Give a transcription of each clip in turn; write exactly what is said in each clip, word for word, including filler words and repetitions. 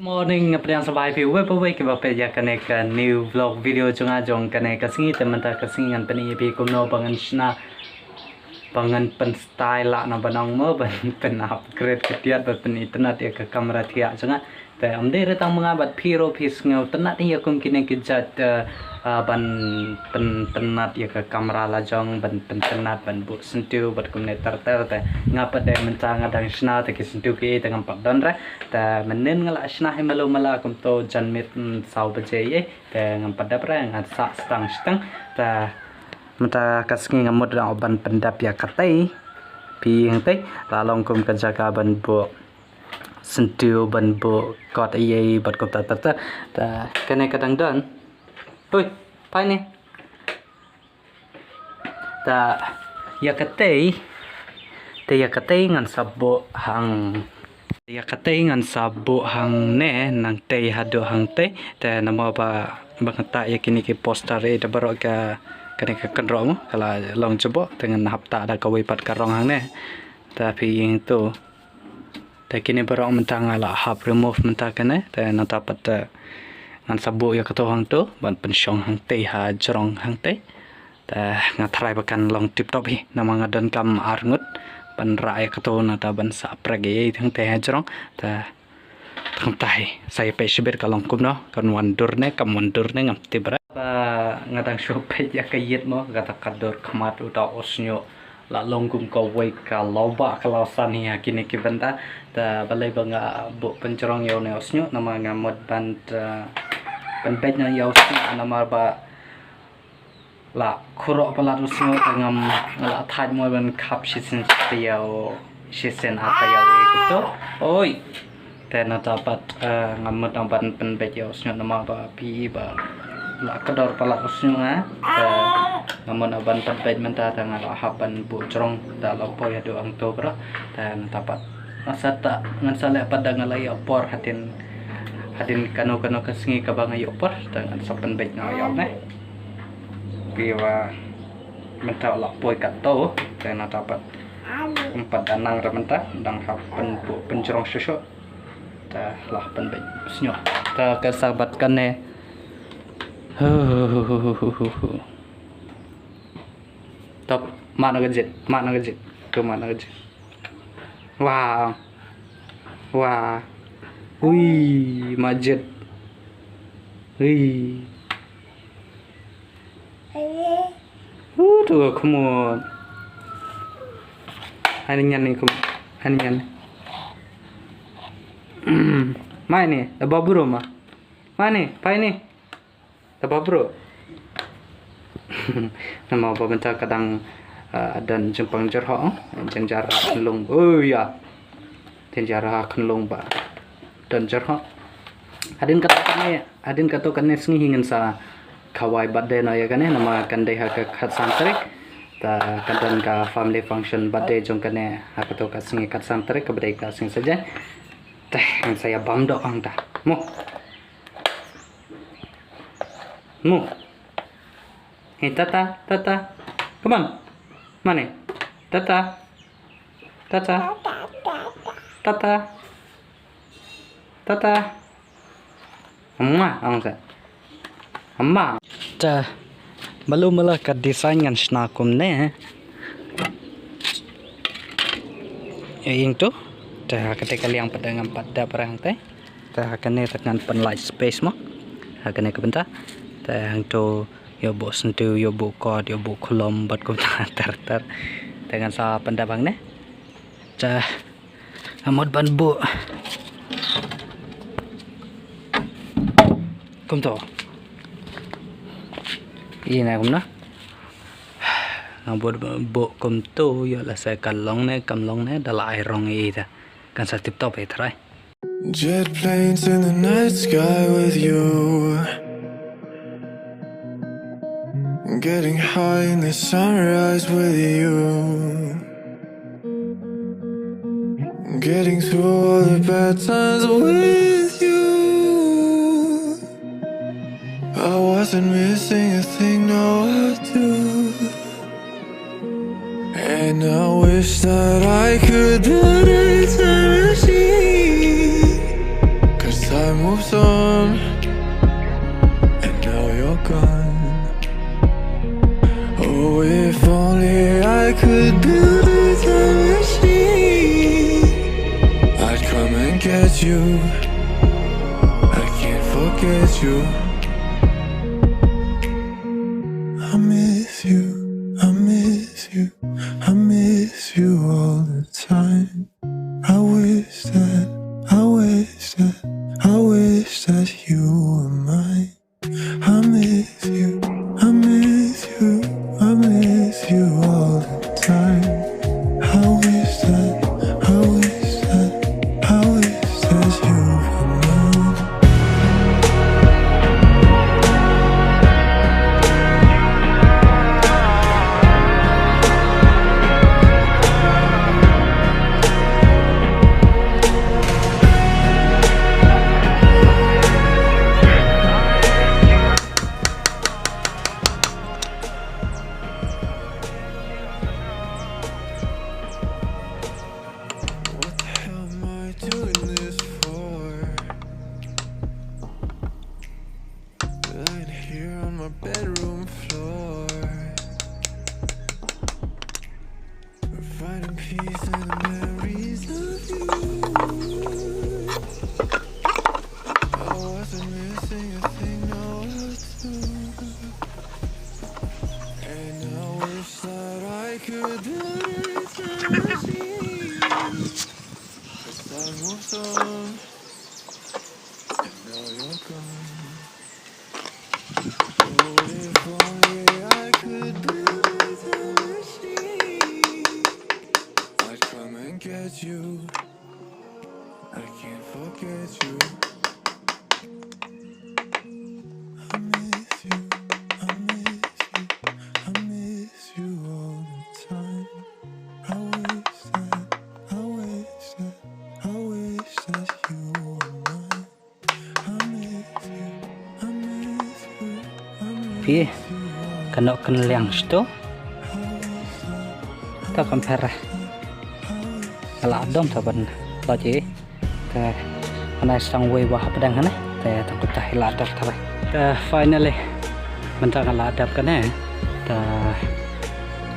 Morning, nga pdiang sngewbha ïa phi uwei pa uwei kiba peit ïa kane ka new vlog video jong nga jong kane ka sngi. Te mynta ka sngi ngan pyni ïa phi kumno ba ngan shna, ba ngan pynstyle lah na ba nang mo, ban pyn-upgrade ka tiat, ban pynitynnad ïa ka kamra thiah jong nga. Te ym dei re tang ma nga, bad phi ruh phi sngewtynnad ïa kum kine ki jait, eh, ah, ban pyn-, pynitynnad ïa ka kamra la jong, ban pyntynnad, ban buh syntiew bad kumne ter ter. Te nga pat de mynta nga dang shna te ki syntiew ki ei te ngam pat don re. Te mynnin nga la shna hi malu mala kumto janmiet, mm, saw baje ei. Te ngam pat dep re, nga sah stang stang. Te mynta ka sngi nga mut ruh ban pyndep ïa katei. Phi ïeng tei, la long kum ka jaka ban buh syntiew, ban buh kot ei ei bad kumta ter ter. Te kane ka dang don. Oi, phai ni. Te ïa katei, te ïa katei ngan sa buh hang, ïa katei ngan sa buh hangne, nangtei haduh hangtei. Te namar ba, ba nga tah ïa kine ki poster ei da baroh ka, kane ka kynroh mo, ka la long jubok, te ngan hap tah da kawei pat ka rong hangne. Te phi ïeng to. Te kine baroh mynta nga la hap remove mynta kane, te nangta pat, eh, ngan sa buh ïa kato hangto, ban pynshong hangtei ha jrong hangtei. Te nga tharai ba kan long tip top hi, namar nga donkam arngut, ban rah ïa kato nangta ban sa prek ïa hangtei ha jrong, te tang tai, sa ïa peit shibit ka long kumno, kan wan dur ne, kam wan dur ne, ngam tip re. Ba nga dang shu peit ïa ka ïit mo, kata ka dur khmat uta u shñiuh. La long kum kawei ka lawbah ka lawsan hi ha kine ki bynta. Te balei ba nga buh pynjrong ïa une u shñiuh, namar nga mut ban, eh, pynbeit noh ïa u shñiuh, namar ba la khuroh palat u shñiuh, te ngam, nga la thait mo ban khap shisien shisien ïa u, shisien ata ïa u ei kumto. Oi. Te nangta pat, eh, nga mut ban pynbeit ïa u shñiuh namar ba phi i ba la kdor palat u shñiuh nga. Te nga mut ban pynbeit mynta, te nga la hap ban buh jrong, te la poi haduh hangto baroh. Te nangta pat nga sa tah, ngan sa leh pat da nga la ïoh por hadien, hadien kano kano ka sngi kaba nga ïoh por, te ngan sa pynbeit noh ïa u ne. Phi i ba mynta la poi katto, te nangta pat. Ym pat da nang re mynta, dang hap pyn-, pynjrong shuh shuh. Te la pynbeit shñiuh. Te ka sa bat kane. Top, mad na ka jied, mad na ka jied. To mad na ka jied. Wah. Wah. Ui, mad jied. Ui. Uh, to, come on. Hani nyan ni, come on. Hani nyan ni. Mai ni, da ba bro ma. Mai ni, pai ni. Da ba bro. Namar ba mynta ka dang, ah, don jingpang jyrhoh, jynjar ha khynlung. Oh, ya. Jynjar ha khynlung ba don jyrhoh. Hadien kato kane, hadien kato kane sngi hi ngan sa khawai birthday noh ïa kane, namar kan dei ha ka khatsan tarik. Te ka don ka family function birthday jong kane ha kato ka sngi khatsan tarik, kaba dei ka sngi Saitjaiñ. Te ngan sa ïa bam doh hangta. Mo. Mo. Hey, tata, tata. Come on. Mane. Tata. Tata. Tata. Tata. Mama, ang sa. Mama. Te malu mala ka design ngan shna kumne. Ïa ïing to. Te ha kata ka liang pat ngam pat dep rang te. Te ha kane te ngan pynlait space mo. Ha kane ka bynta. Te hangto ïoh buh syntiew, ïoh buh kot, ïoh buh khlom bad kumta ter ter. Te ngan sa pyndep hangne. Te nga mut ban buh kumto. Ïa na kumno. Nga mut ban buh kumto, ïoh lehse ka long ne kam long ne, da la ai rong ïa ita. Kan sa tip top ïa trai. Jet planes in the night sky with you. Getting high in the sunrise with you. Getting through all the bad times with you. I wasn't missing a thing, now I do. And I wish that I could put it in the machine. 'Cause I Moves on, and now you're gone. Oh, if only I could build a time machine, I'd come and get you. I can't forget you. I miss you, I miss you, I miss you all the time. I wish that, I wish that, I wish that you were mine. I miss you, I miss you, I miss you all the time. I wish that, I wish that, I wish that you were mine. What the hell am I doing this for? Lying here on my bedroom floor, finding peace in the memories of you. I wasn't missing a thing, no, it's true. And I wish that I could do this machine. 'Cause time moves on, and now you're gone. Oh, if only I could build a time machine, I'd come and get you. I can't forget you. I miss you, I miss you, I miss you all the time. I wish that, I wish that, I wish that you were mine. I miss you, I miss you, I miss Phi, you all. Ka noh kan liang sto. Ta compare. Ala dom ta ban. Lo ji. Te, anai sang wei wa hapdeng hane. Te, tang kut ta hi la dap ta bai. Te, finally. Mynta nga la dap kane. Te,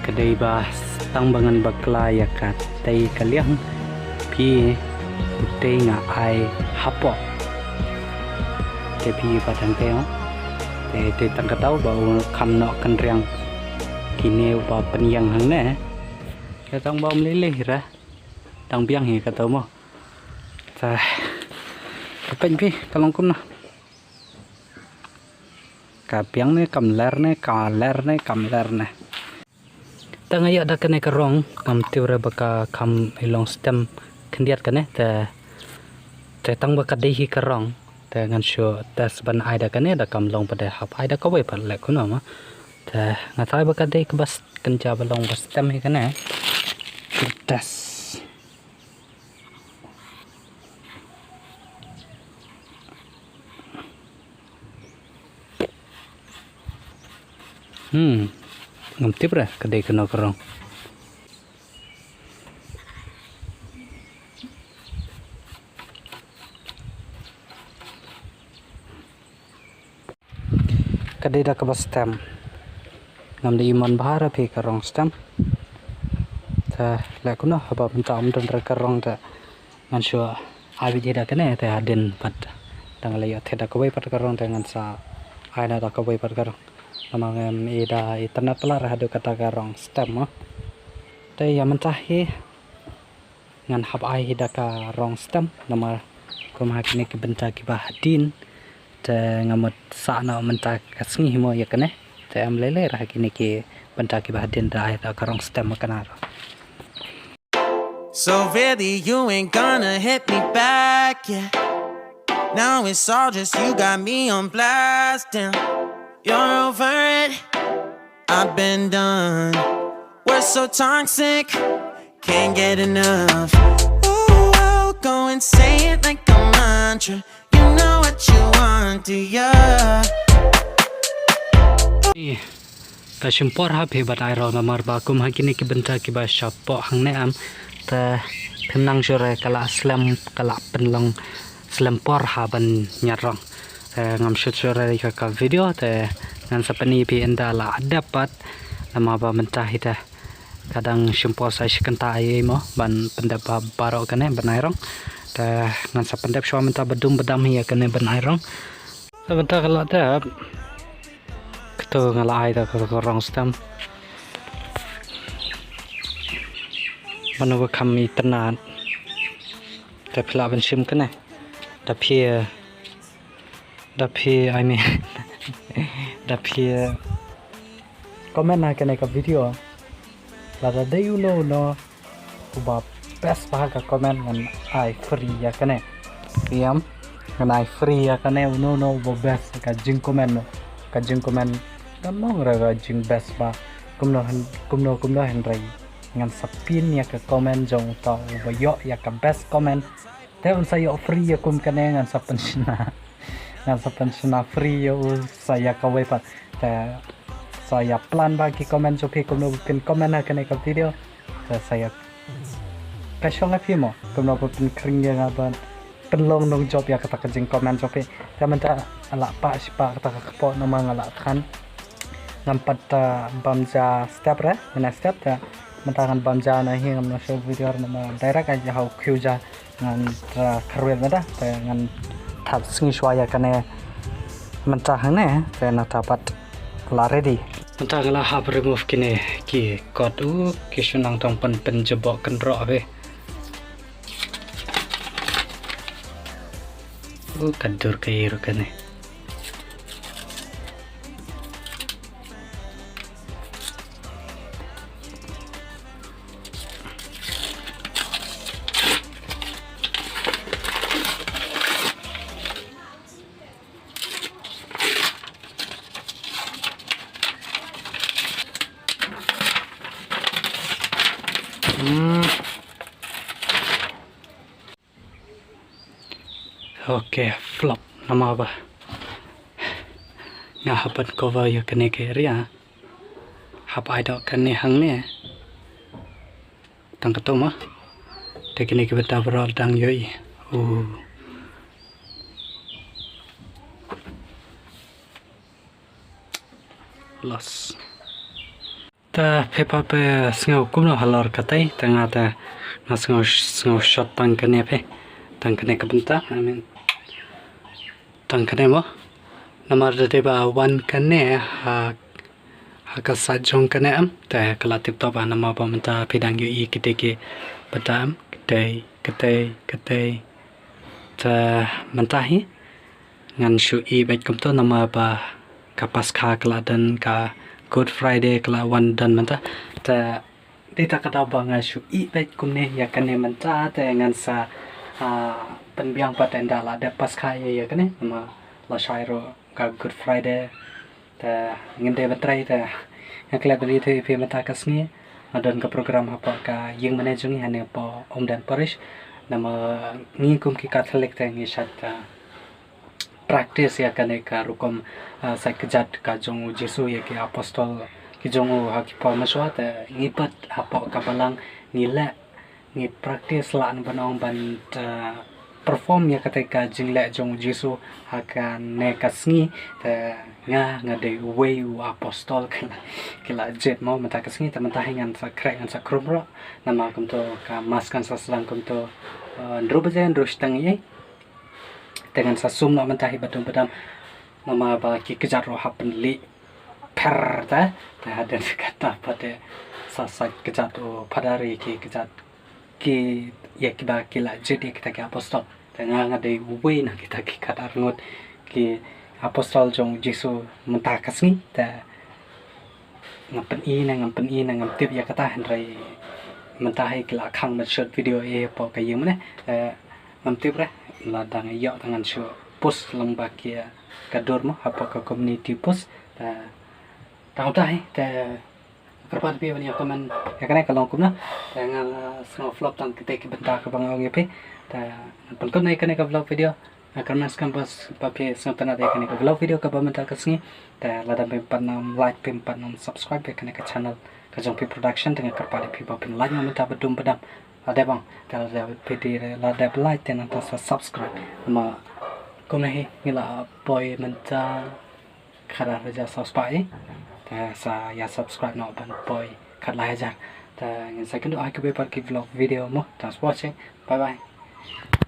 ka dei ba tang ba ngan bakla ïa ka tei ka liang. Phi, u tei nga ai hapoh. Te phi ba tang tei, oh. Te, te tang ka daw ba u kham noh kan riang. Kine u ba pynïang hangne. Te tang ba um lei lei ra. Tang biang hi ka daw mo. Ta, ka pynphi, ka long kumno. Ka biang ne, kam ler ne, ka ler ne, kam ler ne. Ta nga ïoh da kane ka rong, ngam tip re ba ka kham i long stem khyndiat kane, te, te tang ba ka dei hi ka rong, te ngan shu test ban ai da kane, da kam long pat de hap ai da kawei pat leh kumno ma. Te nga tharai ba ka dei kaba s-, kynja ba long ba stem hi kane. Shu test. Hmm. Ngam tip re, ka dei kano ka rong. Ka dei da kaba stem. Ngam dei mon bha re phi ka rong stem. Te leh kumno haba mynta ym don re ka rong te ngan shu ai beit hi da kane te hadien pat. Tang leh ïoh thied da kawei pat ka rong te ngan sa ai noh da kawei pat ka rong. Namar ngam i da internet pala re haduh kata ka rong stem mo. Te ïa mynta hi. Ngan hap ai hi da ka rong stem, namar kum ha kine ki bynta kiba hadien, te nga mut sah noh mynta ka sngi hi mo ïa kane, te em lei lei ra ha kine ki bynta kiba hadien da ai da ka rong stem ma kane ruh. So really, you ain't gonna hit me back, yeah. Now it's all just you got me on blast, damn. You're over it. I've been done. We're so toxic, can't get enough. Ooh, I'll go and say it like a mantra. You know what you want, do ya? Ka shim por ha phi bad ai rong namar ba kum ha kine ki bynta kiba shapoh hangne em. Te phim nang shuh re ka la slem ka la pynlong slem por ha ban ñiad rong. Te ngam shoot shuh re ka, ka video, te ngan sa pyni phi ynda la dep pat, namar ba mynta hi te ka dang shim por sa shi kynta ei ei mo ban pyndep ba baroh kane ban ai rong. Te ngan sa pyndep shuwa mynta ba dum ba dam hi ïa kane ban ai rong. Te mynta ka la dep. Kato nga la ai da ka, ka rong stem. Mano ba kham itynnad. Da phi lah ban shim kane. Da phi, da phi, I mean, da phi comment ha kane ka video. Lada dei uno uno uba best bha ka comment ngan ai free ïa kane. Ïam, ngan ai free ïa kane uno uno uba best ka jingcomment no. Ka jingcomment kan long re ka jingbest bha. Kumno hyn-, kumno, kumno hynrei ngan sa pin ïa ka comment jong uta uba ïoh ïa ka best comment. Te un sa ïoh free ïa kum kane, ngan sa pynshna. Ngan sa pynshna free ïa u sa ïa kawei pat. Te sa ïa plan ba ki comment jong phi kumno ba phin comment ha kane ka video. Te sa ïa ka shong ha phi mo. Kumno ba phin khring ïa nga ban pynlong nongjop ïa kata ka jingcomment jong phi. Te mynta la pah shi pah kata ka kpoh namar nga la khan. Ngam pat, ah, bam ja step re, mynne step te mynta ngan bam ja na hi ngam nang shoot video re namar direct ai ja ha u khiew ja ngan, ah, kyrwel mynta te ngan thad sngi shuwa ïa kane mynta hangne te nangta pat la ready. Mynta nga la hap remove kine ki kot u ki shu nang tang pyn pynjubok kynroh be. U ka dur ka ïa ruh kane. Hmm. Ok, flop namar ba nga hap ban cover ïa kane ka area. Hap ai dok kane hangne. Tang kato ma. Te kine ki bynta baroh dang ïohi. Uh. Loss. Te phi pat phi sngew kumno halor katei, te nga te nga sngew, sngew shot tang kane phi. Tang kane ka bynta, I mean, tang kane mo. Namar da dei ba wan kane ha, ha ka side jong kane em, te ka la tip top namar ba mynta phi dang ïohi kitei ki bynta em, kitei, kitei, kitei. Te mynta hi ngan shu ïeh beit kumto namar ba ka Paskha ka la don, ka Good Friday ka la wan don mynta. Te dei ta ka daw ba ngan shu ïeh beit kumne ïa kane mynta te ngan sa, ah, pynbiang pat ynda la dep Paskha ïa, ïa kane namar la shai ruh ka Good Friday. Te ngin dei ban trei te nga klet ban ïathuh ïa phi mynta ka sngi nga don ka program hapoh ka ïing mane jong ngi hangne hapoh Umden Parish. Namar ngi kum ki Catholic te ngi shait, ah, practice ïa kane ka rukom, ah, sait kjat ka jong u Jisu ïa ki apostol ki jong u ha ki por mynshuwa te ngi pat hapoh ka balang ngi leh ngi practice lah ban ong ban, uh, perform ïa kata ka jingleh jong u Jisu ha kane ka sngi. Te nga nga dei uwei u apostol ki la, ki la jied mo mynta ka sngi. Te mynta hi ngan sa khreh ngan sa khrum ruh namar kumto ka mass kan sa sdang kumto, uh, hynriew baje hynriew shiteng ïa. Te ngan sa sum noh mynta hi ba dum ba dam namar ba ki kjat ruh hap pynlih pher te, te hadien kata pat te sa sait kjat u phadar ïa ki kjat ki ïa kiba ki la jied ïa kita ki apostol. Te nga nga dei uwei na kita ki khatar ngut ki apostol jong u Jisu mynta ka sngi. Te ngam pyni ne ngam pyni ne ngam tip ïa kata hynrei mynta hi ki la khang ban shoot video ïa hapoh ka ïing mane. Te ngam tip re, lada nga ïoh te ngan shu post lyngba ki ka dur mo hapoh ka community post. Te tang uta hi te kyrpad ïa phi ban ïa comment ïa kane ka long kumno. Te nga sngew flop tang kitei ki bynta kaba nga ong ïa phi. Te ngan pynkut noh ïa kane ka vlog video. Nga kyrmen skhem ba phi sngewtynnad ïa kane ka vlog video kaba mynta ka sngi. Te lada phim pat nym like phim pat nym subscribe ïa kane ka channel ka jong phi production te nga kyrpad ïa phi ba phin like noh mynta ba dum ba dam. Lada bang, te lada phi dei re, lada phi like te nangta sa subscribe. Ma kumne hi ngi la poi mynta khatar hajar saw spah i. Te sa ïa subscribe noh ban poi khatlai hajar. Te ngin sa kynduh ha kawei pat ki vlog video mo. Thanks for watching. Bye bye.